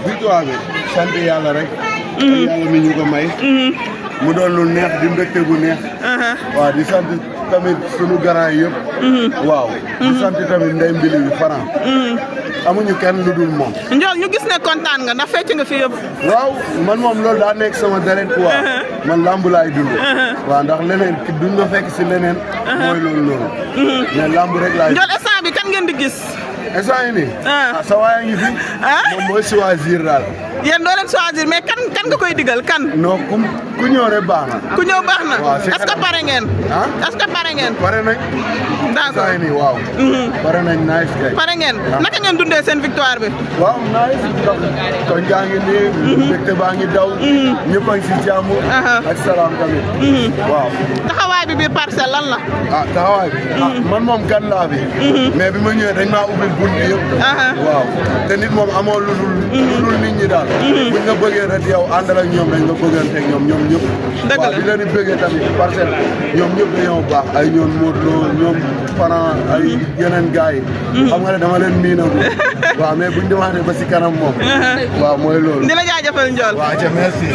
victoire bi sant yàlla rek. yàlla mi ñu ko may. mu doon lu neex di mbégte bu neex. waaw di sant tamit sunu garant yëpp. waaw di sant tamit ndey mbili bi Franc. amuñu kenn lu dul moom. Ndiol ñu gis ne kontaan nga ndax fecc nga fi yëpp. waaw man moom loolu daa nekk sama deret quoi. man lamb laay dund. waaw ndax leneen duñ ma fekk si leneen. mooy loolu noonu. mais lamb rek laay. Ndiol instant bi kan ngeen di gis. instant yii nii. sa waay ngi fi. moom mooy choisir daal. yéen doo leen choisir mais kan nga koy digal kan. non ku ñëw rek baax na. ku ñëw baax na. waaw est-ce que pare ngeen. est-ce que pare ngeen. pare nañ. d'accord instant yii nii waaw. pare nañ nice kay. pare ngeen naka ngeen dundee seen victoire bi. waaw nice ndax koñ gaa ngi nii. mbégte baa ngi daw. ñëpp a ngi si jàmm. ak salaam tamit. waaw. taxawaay bi biir parcelle lan la. taxawaay bi. man moom gan laa fi. mais bi ma ñëwee dañ maa ubbil bunt yëpp. waaw te nit moom amoo lu dul nit ñi daal. buñ nga bëggee rek yow àndal ak ñoom dañ nga bëgganteeg ñoom ñëpp. dëgg la waaw di leen di bëggee tamit parcelle ñoom ñëpp dañoo baax ay ñoom Modou Lo ñoom Franc ay yeneen gars yi. xam nga ne dama leen miinagul. waaw mais buñ demaatee ba si kanam moom. waaw mooy loolu. di la jaajëfal Ndiol. waaw merci.